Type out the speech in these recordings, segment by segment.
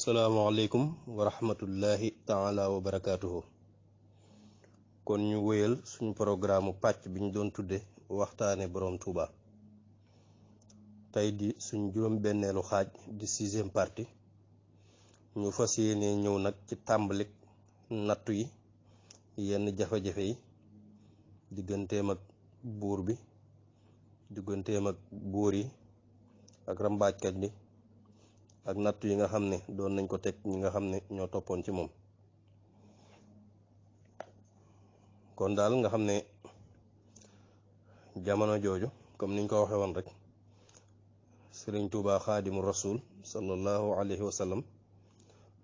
asalaamaaleykum wa rahmatullahi taala wa barakaatuhu. kon ñu wéyal suñu programme pàcc bi ñu doon tudde waxtaane boroom Touba tey di suñ juróom-benneelu xaaj di 6e partie ñu fas yéene ñëw nag ci tàmbalik nattu yi yenn jafe-jafe yi digganteem ak buur bi digganteem ak buur yi ak rambaajkat bi ak nattu yi nga xam ne doon nañ ko teg ñi nga xam ne ñoo toppoon ci moom. kon daal nga xam ne jamono jooju comme niñ ko waxee woon rek Sëriñ Tuubaa Xaadimu Rasuul sallallahu alayhi wa sallam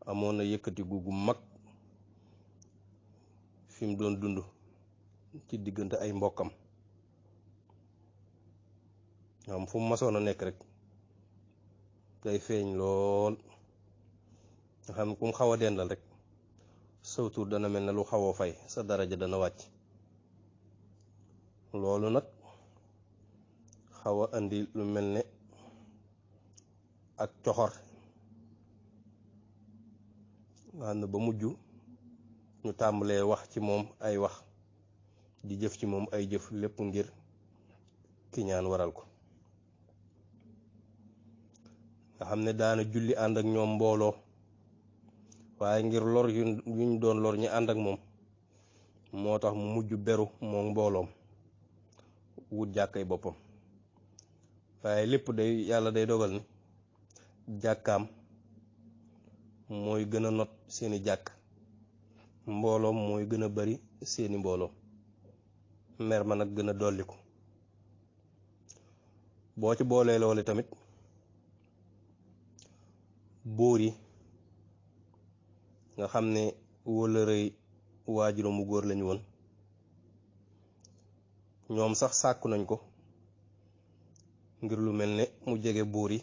amoon na yëkkati gu mag fi mu doon dund ci diggante ay mbokkam am fu mu masoon a nekk rek day feeñ lool nga xam ne ku mu xaw a dendal rek saw tur dana mel ne lu xaw a fay sa daraja dana wàcc. loolu nag xaw a andi lu mel ne ak coxor nga xam ne ba mujj ñu tàmbalee wax ci moom ay wax di jëf ci moom ay jëf lépp ngir kiñaan waral ko nga xam ne daana julli ànd ak ñoom mbooloo waaye ngir lor yuñ doon lor ñi ànd ak moom moo tax mu mujj beru moom mbooloom wut jàkkay boppam. waaye lépp day yàlla day dogal ni jàkkaam mooy gën a not seeni jàkk, mbooloom mooy gën a bari seeni mbooloo, mer ma nag gën a dolliku. boo ci boolee loole tamit buur yi nga xam ne wóllërëy waajuram mu góor lañu woon, ñoom sax sàkku nañ ko ngir lu mel ne mu jege buur yi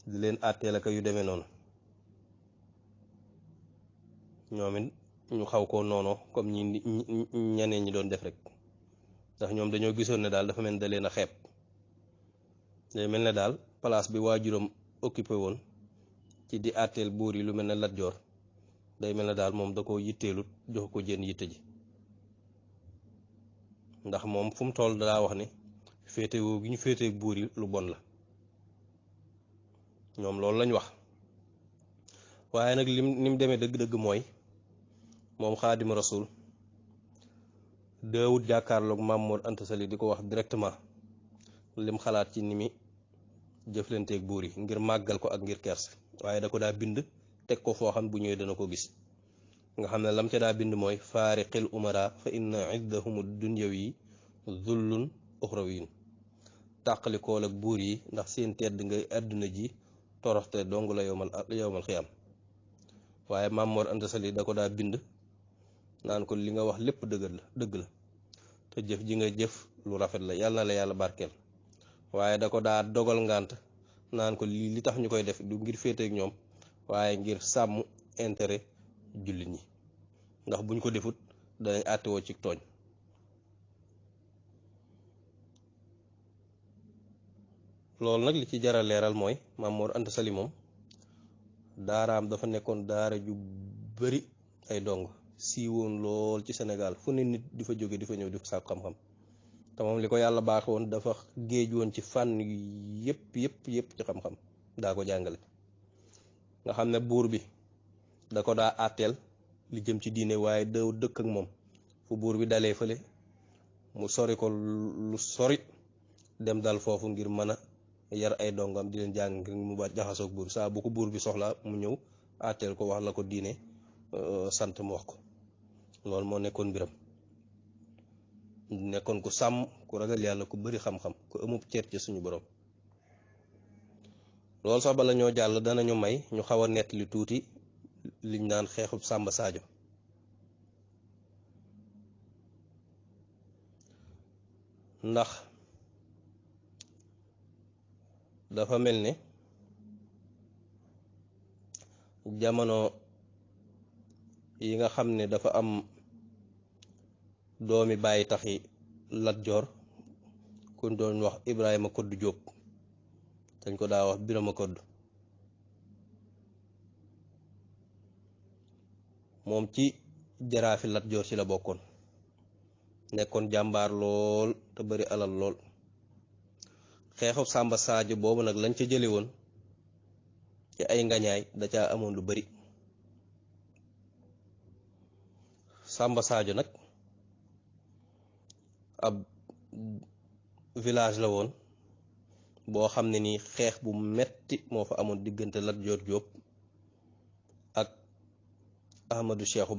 di leen àtteel ak yu demee noonu. ñoom it ñu xaw koo noonoo comme ñeneen ñi doon def rek, ndax ñoom dañoo gisoon ne daal dafa mel ne da leen a xeeb. day mel ne daal place bi waajuram occupé woon ci di àtteel buur yi lu mel ne Lat Joor day mel ne daal moom da ko yitteelut jox ko jën yitte ji, ndax moom fu mu toll daa wax ni féetewoo gi ñu féeteeg buur yi lu bon la. ñoom loolu lañ wax. waaye nag ni mu demee dëgg-dëgg mooy moom Xaadimu Rasuul daawut jàkkaarloog Maam Mor Anta Sali di ko wax directement lim xalaat ci ni mi jëflanteeg buur yi ngir màggal ko ak ngir kers, waaye da ko daa bind teg ko foo xam bu ñëwee dana ko gis. nga xam ne lam ca daa bind mooy faariqil umara fa inna iddahum dunyawi zullun uxrawiyin, tàqalikool ak buur yi ndax seen tedd nga àdduna ji toroxte dong la yowmal xiyam. waaye Maam Mor Anta Sali da ko daa bind naan ko li nga wax lépp dëgg la te jëf ji nga jëf lu rafet la, yàlla na la yàlla barkeel. waaye da ko daa dogal ngànt naan ko li tax ñu koy def du ngir féeteek ñoom waaye ngir sàmm intérêt jullit ñi, ndax buñ ko defut danañ àttewoo ci tooñ. loolu nag li ci jara leeral mooy Maam Mor Anta Sali moom daaraam dafa nekkoon daara ju bari ay dong, siiwoon lool ci Sénégal fu ne nit di fa jóge di fa ñëw di fa sàkku xam-xam. te moom li ko yàlla baaxe woon dafa géej woon ci fànn yépp ci xam-xam daa ko jàngale. nga xam ne buur bi da ko daa àtteel li jëm ci diine waaye daw dëkk ak moom, fu buur bi dalee fële mu sori ko lu sori dem dal foofu ngir mën a yar ay dongam di leen jàng ngir mu ba jaxasoog buur. saa bu ko buur bi soxlaa mu ñëw àtteel ko wax la ko diine sant mu wax ko. loolu moo nekkoon mbiram. nekkoon ku sàmm, ku ragal yàlla, ku bari xam-xam, ku amub ceet ci suñu borom. loolu sax bala ñoo jàll danañu may ñu xaw a nettali tuuti liñ naan xeexub Sàmba Saajo. ndax dafa mel ne jamono yi nga xam ne dafa am doomi bàyyi taxi Lat Joor kuñ doon wax Ibrahima Koddu Jóob dañ ko daa wax Birama Koddu moom ci jaraafi Lat Joor ci la bokkoon, nekkoon jàmbaar lool te bari alal lool. xeexu Samba Sadio boobu nag lañ ca jële woon ci ay ngañaay da caa amoon lu bari. Samba Sadio nag ab village la woon boo xam ne nii xeex bu metti moo fa amoon diggante Lat Joor Jóob ak Ahmadou Cheikhou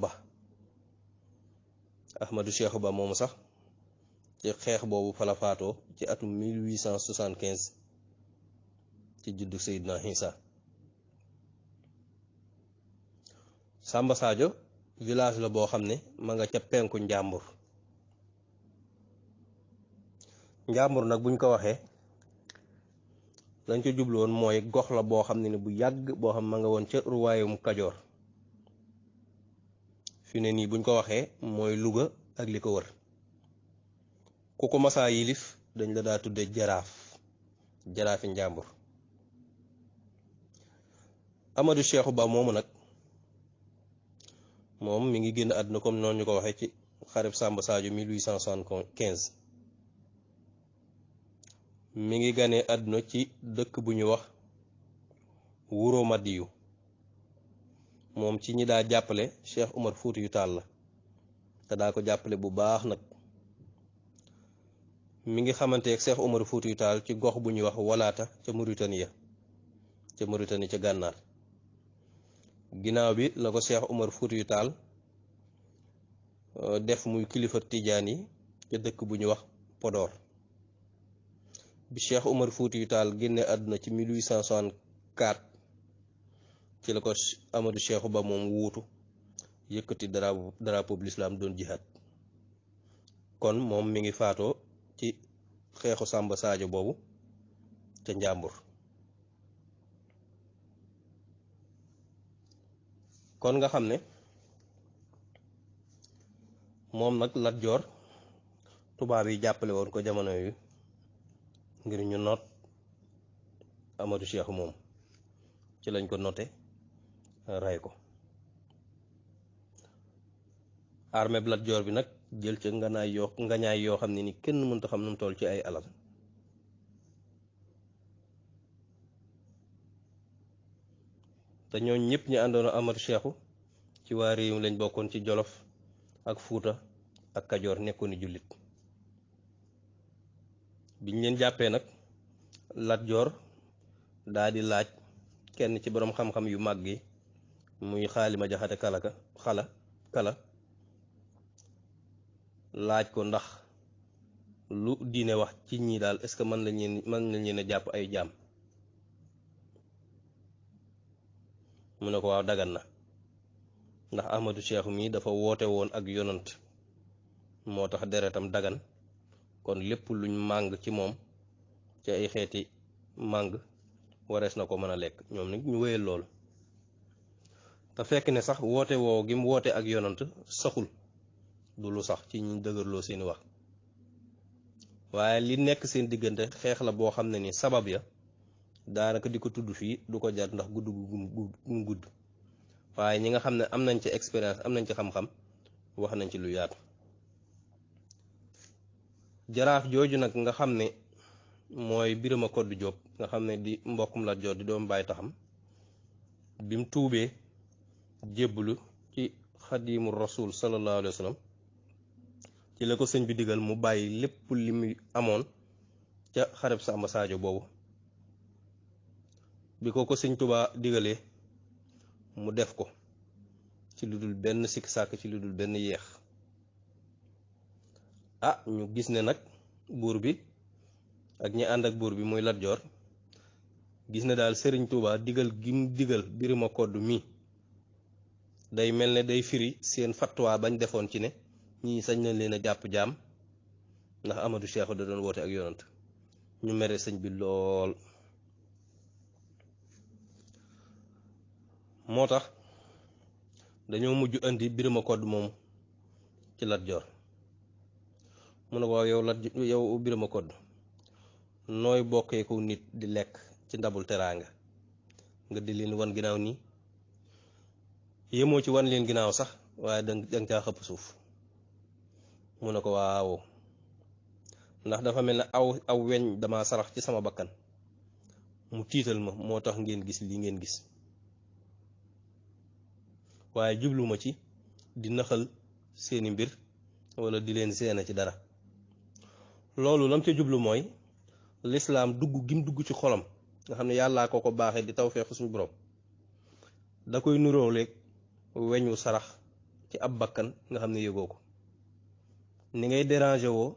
Ba moomu sax ci xeex boobu fa la faatoo ci atum 1875 ci juddu Seydina Isa. Samba Sadio village la boo xam ne ma nga ca penku Njàmbur. Njàmbur nag buñ ko waxee lañ ko jublu woon mooy gox la boo xam ne ni bu yàgg boo xam ma nga woon ca ruwaayum Kajoor. fi ne nii buñ ko waxee mooy Louga ak li ko wër. ku ko masaa yilif dañ la daa tudde jaraafi Njàmbur. Ahmadou Cheikhou Ba moomu nag moom mi ngi génn àdduna comme noonu ñu ko waxee ci xareb Samba Sadio 1875. mi ngi ganee àdduna ci dëkk bu ñu wax Wuro Madiyu. moom ci ñi daa jàppale Cheikh Umar Fuutiyu Taal la te daa ko jàppale bu baax nag. mi ngi xamanteeg Cheikh Umar Fuutiyu Taal ci gox bu ñuy wax Walaata ca Mauritanie ca gànnaar. ginnaaw bi la ko Cheikh Umar Fuutiyu Taal def muy kilifa tijaan yi ca dëkk bu ñuy wax Podor. bi Cheikh Umar Fuutiyu Taal génne àdduna ci 1864 ci la ko Ahmadou Cheikhou Ba moom wuutu yëkkati drapeau bu lislaam doon jihaad. kon moom mi ngi faatoo ci xeexu Samba Sadio boobu ca Njàmbur. kon nga xam ne moom nag Lat Joor tubaab yi jàppale woon ko jamono yu ngir ñu noot Ahmadou Cheikhou moom ci lañ ko noté ray ko. armée bi Lat Joor bi nag jël ca ngañaay yoo xam ne ni kenn mënta xam nu mu toll ci ay alal. te ñooñ ñëpp ñu àndoon Ahmadou Cheikhou ci waa réew lañ bokkoon ci Jolof ak Fuuta ak Kajoor nekkoon ni jullit. biñ leen jàppee nag Lat Joor daa di laaj kenn ci boroom xam-xam yu màgg yi muy Xaalima Jaxate kala laaj ko ndax lu diine wax ci ñii daal est-ce que mën nañ leen a jàpp ay jaam. mu ne ko waaw dagan na ndax Ahmadou Cheikhou mii dafa woote woon ak yonant moo tax deretam dagan. kon lépp luñ màng ci moom ci ay xeeti màng warees na ko mën a lekk. ñoom nag ñu wéyal loolu te fekk ne sax woote woo gi mu woote ak yonant saxul du lu sax ci ñu dëgërloo seeni wax. waaye li nekk seen diggante xeex la boo xam ne ni sabab ya daanaka di ko tudd fii du ko jar ndax gudd gu gudd. waaye ñi nga xam ne am nañ ci expérience am nañ ci xam-xam wax nañ ci lu yaatu. jaraaf jooju nag nga xam ne mooy Birama Koddu Jóob nga xam ne di mbokkum Lat Joor di doom bàyyi taxam bi mu tuubee jébbalu ci xadimu rasul sallallahu alayhi wa sallam ci la ko sëñ bi digal mu bàyyi lépp li mu amoon ca xareb Samba Sadio boobu. bi ko sëñ Tuubaa digalee mu def ko ci lu dul benn sikk sàkk ci lu dul benn yeex. ñu gis ne nag buur bi ak ñi ànd ak buur bi muy Lat Joor gis ne daal Sëriñ Tuubaa digal gi mu digal Birama Koddu mi day mel ne day firi seen fatwa bañ defoon ci ne ñii sañ nañ leen a jàpp jaam ndax Ahmadou Cheikhou da doon woote ak yonant. ñu mere sëñ bi lool. moo tax dañoo mujj indi Birama Koddu moom ci Lat Joor. mu ne ko waaw yow Birama Koddu nooy bokkee ko nit di lekk ci ndabul teraanga nga di leen wan ginnaaw nii. yemoo ci wan leen ginnaaw sax waaye danga caa xëpp suuf. mu ne ko waaw ndax dafa mel ne aw weñ dama sarax ci sama bakkan mu tiital ma moo tax ngeen gis li ngeen gis, waaye jubluma ci di naxal seeni mbir wala di leen seena ci dara. loolu lam ca jublu mooy lislaam dugg gim dugg ci xolam nga xam ne yàllaa ko baaxee di tawfeexu suñu borom, da koy nuróoleeg weñu sarax ci ab bakkan nga xam ne yëgoo ko ni ngay déranger woo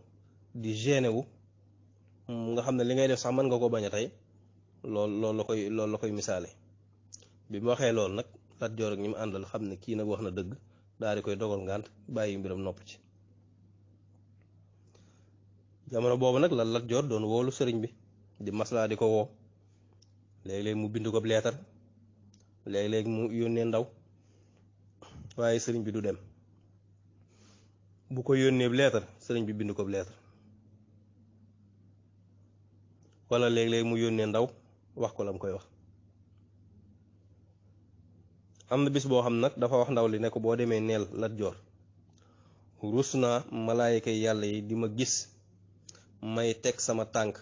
di gêné wu nga xam ne li ngay def sax mën nga ko bañ a tey loolu la koy misaale. bi mu waxee loolu nag Lat Joor ak ñi mu àndal xam ne kii nag wax na dëgg daal di koy dogal ngànt bàyyi mbiram nopp ci. jamono boobu nag la Lat Joor doon woolu sëriñ bi di maslaa di ko woo, léeg-léeg mu bind ko leetar, léeg-léeg mu yónnee ndaw, waaye sëriñ bi du dem. bu ko yónnee leetar sëriñ bi bind ko leetar, wala léeg-léeg mu yónnee ndaw wax ko la mu koy wax. am na bis boo xam nag dafa wax ndaw li ne ko boo demee neel Lat Joor rus naa malaayika yàlla yi di ma gis may teg sama tànk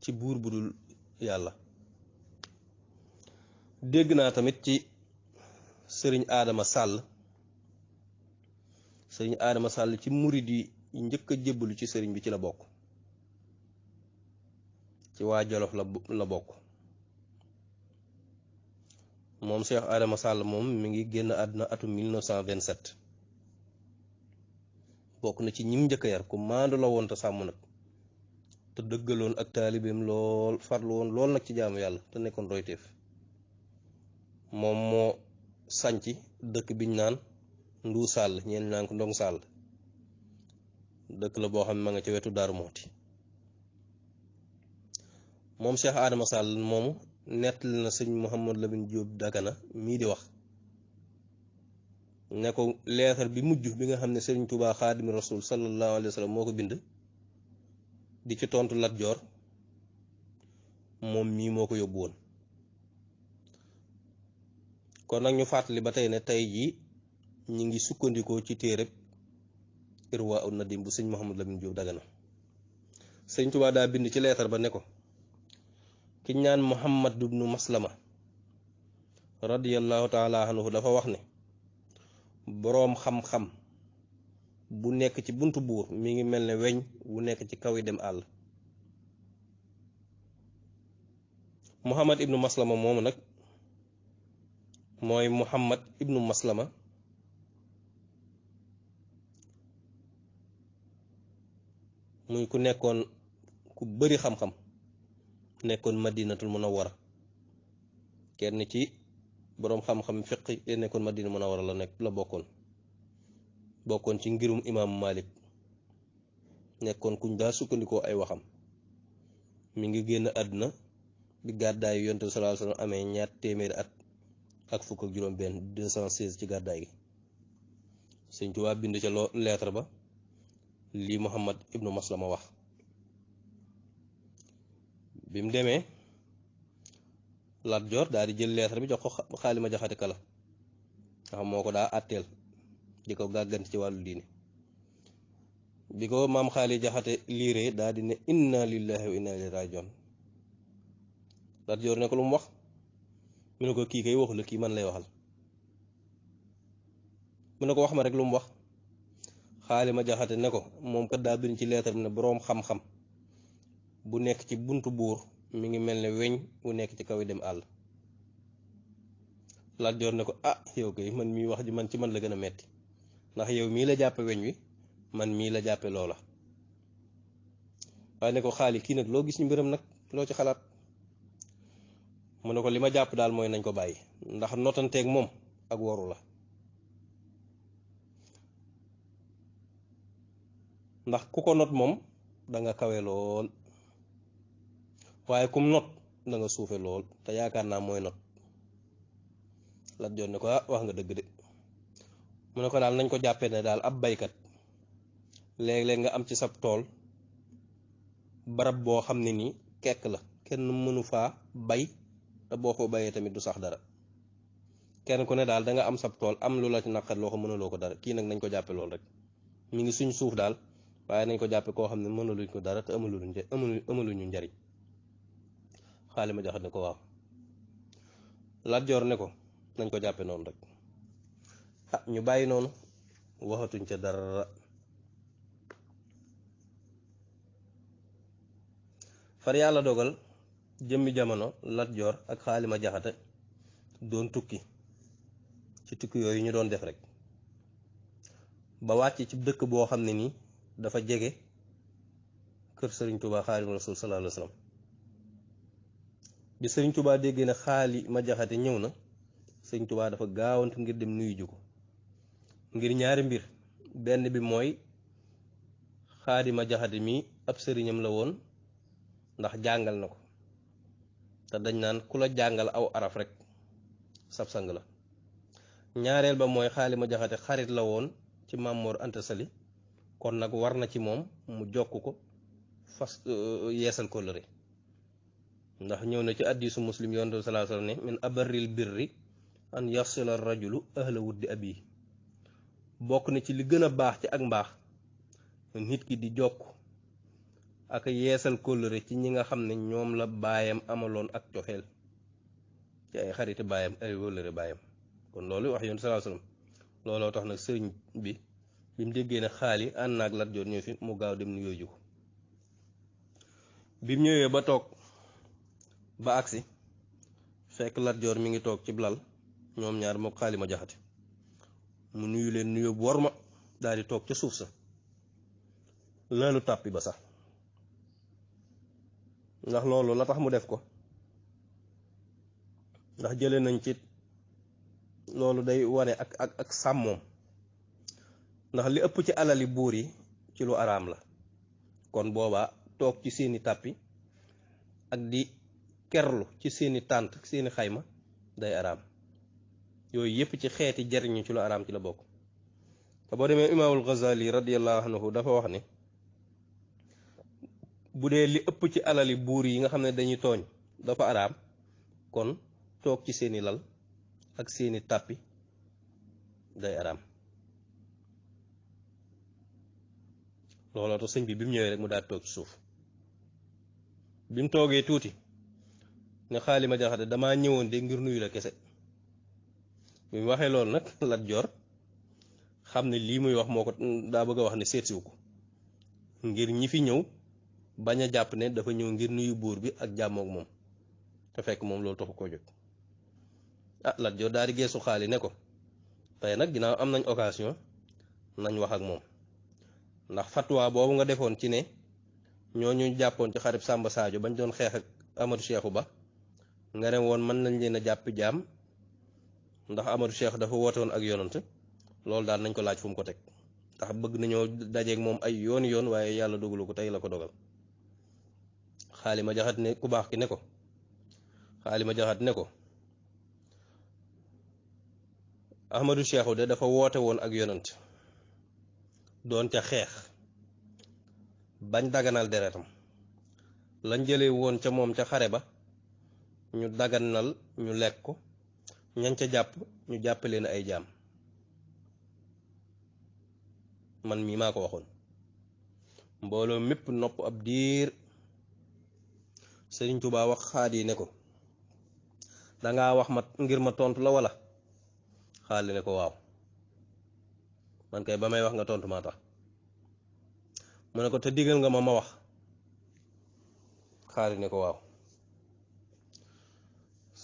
ci buur bu dul yàlla. dégg naa tamit ci sëriñ Adama Sàll ci murid yi njëkk a jébbalu ci sëriñ bi ci la bokk, ci waa Jolof la bokk. moom Cheikh Adama Sàll moom mi ngi génn àdduna atum 1927. bokk na ci ñim njëkk a yar ku maandu la woon te sàmm nag, te dëggaloon ak taalibeem lool, farlu woon lool nag ci jaamu yàlla te nekkoon royteef. moom moo sanc dëkk biñ naan Nduu Sàll, ñeen naan ko Ndong Sàll. dëkk la boo xam ne ma nga ca wetu Daaru Muxti. moom Cheikh Adama Sàll moomu nettali na sëñ Mouhamadou Lamine Diop Dagana mii di wax ne ko leetar bi mujj bi nga xam ne sëriñ Tuubaa Xaadimu Rasuul sallallahu alayhi wa sallam moo ko bind di ci tontu Lat Joor moom mii moo ko yóbbu woon. kon nag ñu fàttali ba tey ne tey jii ñi ngi sukkandikoo ci téereb Irwaa un-Nadim bu sëñ Mouhamadou Lamine Diop Dagana. sëñ Tuubaa daa bind ci leetar ba ne ko ki ñaan Muhammad ibnu Maslama radiyallahu taala anhu dafa wax ne boroom xam-xam bu nekk ci buntu buur mi ngi mel ne weñ wu nekk ci kaw yi dem àll. Muhammad ibnu Maslama moomu nag mooy Muhammad ibnu Maslama muy ku nekkoon ku bari xam-xam, nekkoon Madinatul Munawwara, kenn ci boroom xam-xam fiq yi nekkoon Madina Munawwara la bokkoon ci ngirum imaamu Malik, nekkoon kuñ daa sukkandikoo ay waxam. mi ngi génn àdduna bi gàddaayu Yonent bi sallallahu alayhi wa sallam amee 200 at ak fukk ak juróom benn 216 ci gàddaay gi. Sëñ Tuubaa bind ca lettre ba lii Muhammad ibnu Maslama wax. bi mu demee Lat Joor daal di jël lettre bi jox ko Xaalima Jaxate Kala nga xam moo ko daa àtteel di ko gàgganti ci wàllu diine. bi ko maam Xaali Jaxate liiree daal di ne inna lillahi wa inna ilayhi rajiun. Lat Joor ne ko lu mu wax mu ne ko kii kay waxu la, kii man lay waxal. mu ne ko wax ma rek lu mu wax. Xaalima Jaxate ne ko moom kat daa bind ci lettre bi ne boroom xam-xam bu nekk ci buntu buur mi ngi mel ne weñ wu nekk ci kaw yi dem àll. Lat Joor ne ko ah yow kay man mii wax ji man ci man la gën a metti, ndax yow mii la jàppe weñ wi, man mii la jàppe loola. waaye ne ko Xaali kii nag loo gis ñu mbiram nag loo ci xalaat. mu ne ko li ma jàpp daal mooy nañ ko bàyyi, ndax notanteeg moom ak waru la. ndax ku ko not moom da nga kawe lool, waaye kum not da nga suufe lool, te yaakaar naa mooy not. Lat Joor ne ko ah wax nga dëgg de. mu ne ko daal nañ ko jàppee ne daal ab baykat léeg-léeg nga am ci sab tool barab boo xam ne nii kekk la, kenn mënu faa bay te boo ko bayee tamit du sax dara. kenn ku ne daal da nga am sab tool am lu la ci naqar loo ko mënuloo ko dara kii nag nañ ko jàppe loolu rek mi ngi suñ suuf daal waaye nañ ko jàppe koo xam ne mënuluñ ko dara te amaluñu njariñ. Xaalima Jaxate ne ko waaw. Lat Joor ne ko nañ ko jàppe noonu rek. Ñu bàyyi noonu waxatuñ ca dara. far yàlla dogal jëmmi jamono Lat Joor ak Xaalima Jaxate doon tukki ci tukki yooyu ñu doon def rek ba wàcc ci dëkk boo xam ne nii dafa jege kër Sëriñ Tuubaa Xaadimu Rasuul sallallaahu alayhi wa sallam. bi Sëriñ Tuubaa déggee ne Xaalima Jaxate ñëw na Sëriñ Tuubaa dafa gaawantu ngir dem nuyu ju ko ngir ñaari mbir. benn bi mooy Xaalima Jaxate mi ab sëriñam la woon ndax jàngal na ko te dañ naan ku la jàngal aw araf rek sab sang la. ñaareel ba mooy Xaalima Jaxate xarit la woon ci Maam Mor Anta Sali kon nag war na ci moom mu jokk ko fas yeesal kóllëre ndax ñëw na ci hadiisu Muslim yonent bi sallallaahu alayhi wa sallam ne min abarril birri an yasila rajulu ahla wuddi abi bokk na ci li gën a baax ci ak mbaax nit ki di jokk ak yeesal kóllëre ci ñi nga xam ne ñoom la baayam amaloon ak cofeel ci ay xariti baayam ay wóllëre baayam kon loolu wax yoon sallallahu alayhi wasallam looloo tax nag sëriñ bi mu déggee ne Xaali ànd naag Lat Joor ñëw fi mu gaaw dem nuyoo ji ko bi mu ñëwee ba toog ba agsi fekk Lat Joor mi ngi toog ci lal ñoom ñaar mook Xaalima Jaxate mu nuyu leen nuyoo bu worma daal di toog ca suuf sa lalu tàppi ba sax ndax loolu la tax mu def ko ndax jële nañ ci loolu day wane ak sàmmoom ndax li ëpp ci alali buur yi ci lu araam la kon boobaa toog ci seeni tàppi ak di kerlu ci seeni tànt seeni xayma day araam yooyu yépp ci xeeti jariñu ci lu araam ci la bokk te boo demee imaamul Ghazali radiyallahu anhu dafa wax ne bu dee li ëpp ci alali buur yi nga xam ne dañuy tooñ dafa araam kon toog ci seeni lal ak seeni tàppi day araam looloo tax sëñ bi mu ñëwee rek mu daal toog ci suuf bi mu toogee tuuti ne Xaalima Jaxate damaa ñëwoon de ngir nuyu la kese bi mu waxee loolu nag Lat Joor xam ne lii muy wax moo ko daa bëgg a wax ne seetsiwu ko ngir ñi fi ñëw bañ a jàpp ne dafa ñëw ngir nuyu buur bi ak jàmmook moom te fekk moom loolu taxu koo jóg. Lat Joor daal di geesu Xaali ne ko tey nag ginnaaw am nañ occasion nañ wax ak moom ndax fatwa boobu nga defoon ci ne ñooñu jàppoon ci xarib Samba Sadio bañ doon xeex ak Amadou Cheikhou Ba nga ne woon mën nañ leen a jàpp jaam ndax Amadou Cheikh dafa woote woon ak yonant loolu daal nañ ko laaj fu mu ko teg ndax bëgg nañoo dajeeg moom ay yoon waaye yàlla dogalu ko tey la ko dogal. Xaalima Jaxate ne ku baax ki ne ko Xaalima Jaxate ne ko Amadou Cheikhou de dafa woote woon ak yonant doon ca xeex bañ daganal deretam lañ jëlee woon ca moom ca xare ba ñu daganal ñu lekk ko ñañ ca jàpp ñu jàppe leen ay jaam man mii maa ko waxoon mbooloo mépp nopp ab diir Sëriñ Tuubaa wax Xaali ne ko dangaa wax ma ngir ma tontu la wala Xaali ne ko waaw man kay ba may wax nga tontu maa tax mu ne ko te digal nga ma wax Xaali ne ko waaw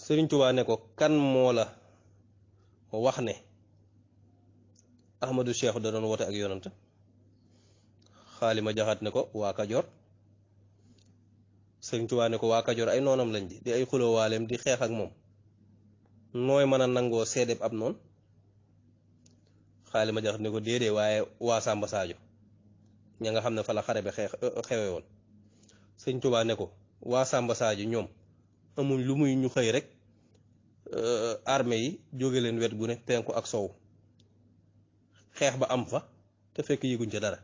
Sëriñ Tuubaa ne ko kan moo la wax ne Ahmadou Cheikh da doon woote ak yonant Xaalima Jaxate ne ko waa Kajoor Sëriñ Tuubaa ne ko waa Kajoor ay noonam lañ di ay xulóowaaleem di xeex ak moom nooy mën a nangoo seedeb ab noon Xaalima Jaxate ne ko déedéet waaye waa Samba Sadio ña nga xam ne fa la xare bi xewe woon Sëriñ Tuubaa ne ko waa Samba Sadio ñoom amuñ lu muy ñu xëy rek armée yi jóge leen wet gu ne penku ak sow xeex ba am fa te fekk yëguñ ca dara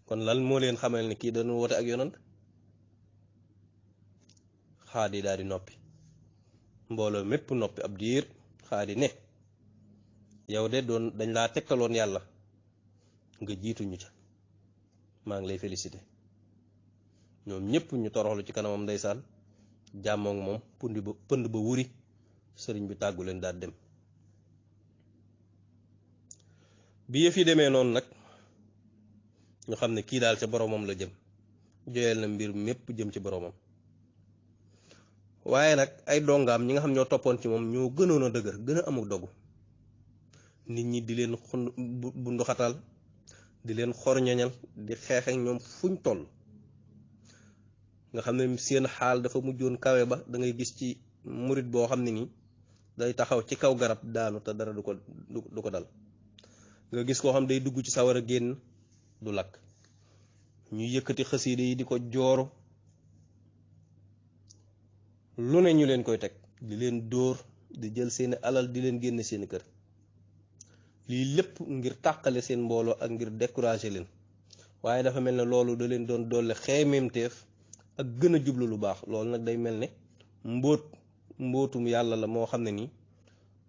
kon lan moo leen xamal ne kii dañu woote ak yonant Xaali daal di noppi mbooloo mépp noppi ab diir xaadi ne yow de doon dañ laa tegtaloon yàlla nga jiituñu ca maa ngi lay félicité ñoom ñëpp ñu toroxlu ci kanamam ndeysaan jàmmoog moom pënd ba wuri sëriñ bi tàggu leen daal dem. bi yëf yi demee noonu nag ñu xam ne kii daal ca boromam la jëm joyal na mbir mépp jëm ci boromam. waaye nag ay dongaam ñi nga xam ñoo toppoon ci moom ñoo gënoon a dëgër gën a amuk dogu nit ñi di leen bunduxatal di leen xorñoñal di xeex ak ñoom fuñ toll nga xam ne seen xaal dafa mujjoon kawe ba da ngay gis ci murit boo xam ne nii day taxaw ci kaw garab daanu te dara du ko dal nga gis koo xam day dugg ci sawar a génn du lakk ñu yëkkati xasiide yi di ko jooru lu ne ñu leen koy teg di leen dóor di jël seeni alal di leen génne seeni kër lii lépp ngir tàqale seen mbooloo ak ngir décourager leen waaye dafa mel ne loolu da leen doon doole xeemeemteef ak gën a jublu lu baax loolu nag day mel ne mbootum yàlla la moo xam ne nii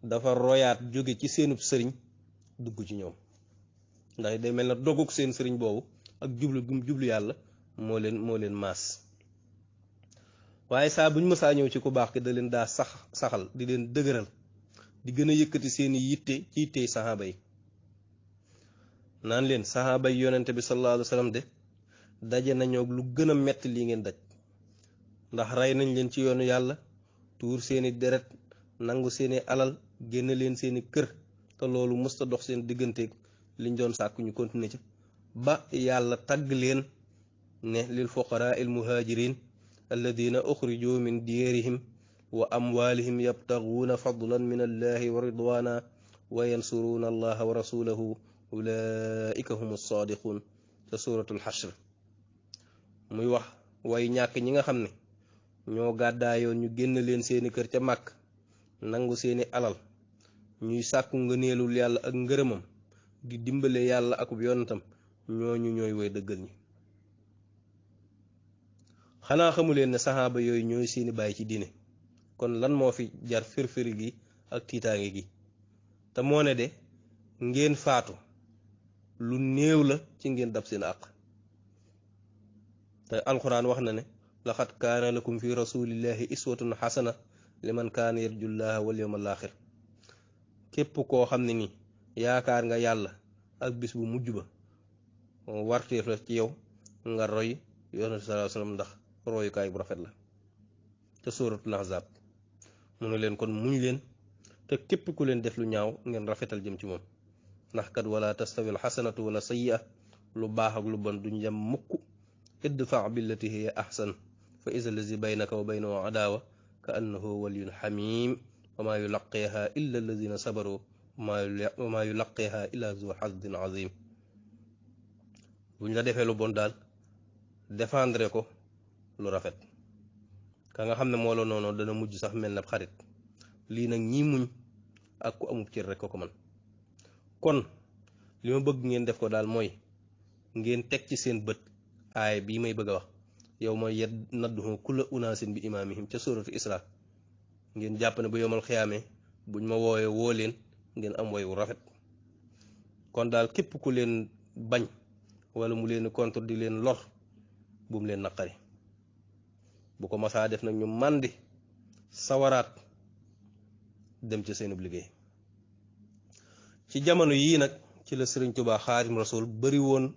dafa royaat jóge ci seenub sëriñ dugg ci ñoom ndax day mel ne doguk seen sëriñ boobu ak jublu yàlla moo leen maas waaye saa buñ mësaa ñëw ci ku baax ki da leen daa saxal di leen dëgëral di gën a yëkkati seeni yitte ci yittey saxaaba yi naan leen saxaaba yi yonente bi sallallahu alayhi wa sallam de daje nañoo lu gën a metti lii ngeen daj ndax rey nañ leen ci yoonu yàlla tuur seeni deret nangu seeni alal génn leen seeni kër te loolu mësta dox seen digganteeg liñ doon sàkku ñu continuer ci ba yàlla tagg leen ne lil fuqaraa il muhajirin alladina uxrijuu min diyarihim wa amwalihim yabtaguuna fadlan min allahi wa ridwana wa yansuruuna allaha wa rasulahu ulaika hum sadiqun ca suratul xashr muy wax way ñàkk ñi nga xam ne ñoo gàddaayoon ñu génn leen seeni kër ca màkk nangu seeni alal ñuy sàkku ngëneelul yàlla ak ngërëmam di dimbale yàlla akub yonentam ñooñu ñooy way dëggal ñi xanaa xamuleen ne saxaaba yooyu ñooy seeni bàyyi ci diine kon lan moo fi jar firfiri gi ak tiitaange gi te moo ne de ngeen faatu lu néew la ci ngeen dab seen àq te alxuraan wax na ne laqad kaana lakum fi rasulillahi iswatun xasana liman kaana yarjullaha wal yawmal aaxir képp koo xam ne ni yaakaar nga yàlla ak bis bu mujj ba warteef la ci yow nga roy yonent sallallahu alayhi wasallam ndax royukaay bu rafet la te suratul ahzab mu ne leen kon muñ leen te képp ku leen def lu ñaaw ngeen rafetal jëm ci moom ndax kat wala tastawi alxasanatu wala sayyi'a lu baax ak lu bon duñ yem mukk idfa billati hiya ahsan fa iza allazi baynaka wa baynahu adawa ka annahu waliyun xamim wa ma yulaqiha illa allazina sabaru wa ma yulaqiha illa zu xazdin azim buñ la defee lu bon daal défendre ko lu rafet ka nga xam ne moo la noonu dana mujj sax mel na xarit lii nag ñii muñ ak ku amub cër rek ko man kon li ma bëgg ngeen def ko daal mooy ngeen teg ci seen bët aay bii may bëgg a wax yow ma yet nadduhu kulla unaasin bi imaamihim ca suratu isra ngeen jàpp ne bu yomal xiyaamee buñ ma woowee woo leen ngeen am woy wu rafet kon daal képp ku leen bañ wala mu leen contre di leen lor bu mu leen naqari bu ko masaa def nag ñu màndi sawaraat dem ci seenub liggéey ci jamono yii nag ci la Sëriñ Tuubaa Xaadimu Rasuul bari woon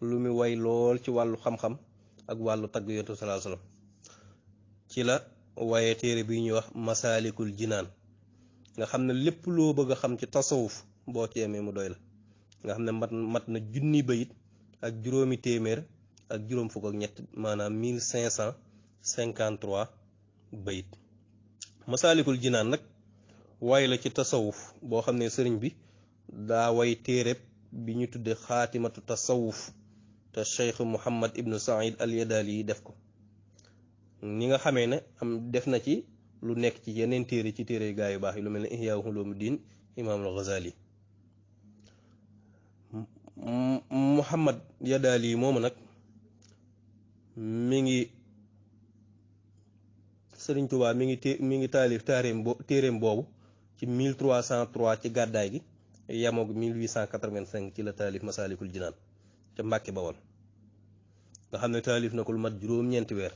lu mu way lool ci wàllu xam-xam ak wàllu tagg Yonent bi sallallahu alayhi wasallam ci la waye téere bi ñuy wax Masaalikul Jinaan nga xam ne lépp loo bëgg a xam ci tasawuf boo ci yemee mu doy la nga xam ne mat na junni bayit ak juróomi téeméer ak juróom fukk ak ñett maanaam 1553 bayit Masaalikul Jinaan nag way la ci tasawuf boo xam ne sëriñ bi daa way téereb bi ñu tudde xaatimatu tasawuf te Cheikh Muhammad ibnu Saïd al Yadali yi def ko ni nga xamee ne am def na ci lu nekk ci yeneen téere ci téere gaa yu baax yi lu mel ne Ihya Ulumuddin Imaam al Ghazali Muhammad Yadali moomu nag mi ngi Sëriñ Tuubaa mi ngi taalif téereem boobu ci 1303 ci gàddaay gi yamoog 1885 ci la taalif Masaalikul Jinaan ca Mbàkke Bawol nga xam ne taalif na ko lu mat juróom-ñeenti weer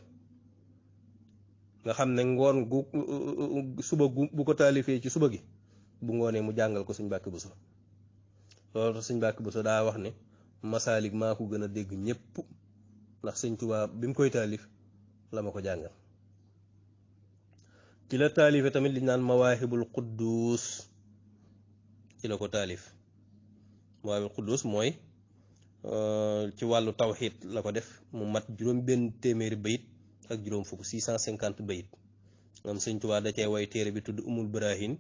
nga xam ne ngoon gu suba gu bu ko taalifee ci suba gi bu ngoonee mu jàngal ko Sëñ Mbàkke Buso loolu tax Sëñ Mbàkke Buso daa wax ne masaalik maa ko gën a dégg ñépp ndax Sëñ Tuubaa bi mu koy taalif la ma ko jàngal. ci la taalife tamit liñ naan mawaahibul quddus ci la ko taalif mawaahibul quddus mooy ci wàllu tawxiid la ko def mu mat juróom benn téeméeri bayit ak juróom fukk 650 bayit moom Sëñ Tuubaa da cee way téere bi tudd umul barahin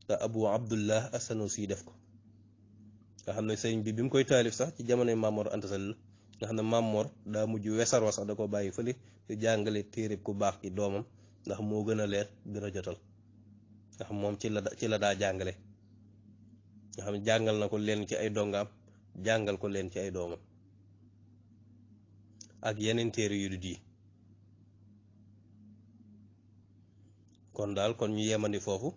te abu abdullah as-Sanusi def ko nga xam ne sëriñ bi mu koy taalif sax ci jamonoy Mamor Anta Sall nga xam ne Mamor daa mujj wesaroo sax da ko bàyyi fële di jàngale téere ku baax ki doomam ndax moo gën a leer gën a jotal ndax moom ci la daa jàngale nga xam ne jàngal na ko leen ci ay dongaam jàngal ko leen ci ay doomam ak yeneen téere yu du di kon daal kon ñu yemandi foofu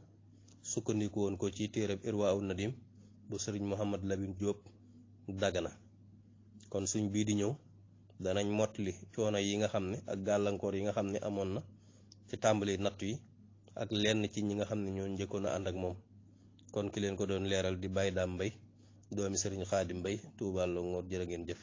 sukkandiku woon ko ci téereb Irwaa Nadim bu sëriñ Mouhamad Lamine Diop Dagana kon suñ bii di ñëw danañ mottali coono yi nga xam ne ak gàllankoor yi nga xam ne amoon na ci tàmbali nattu yi ak lenn ci ñi nga xam ne ñoo njëkkoon a ànd ak moom kon ki leen ko doon leeral di Baye Dame Mbaye doomi sëriñ Xaadim Mbaye Tuubaa la ngoor jërë ngeen jëf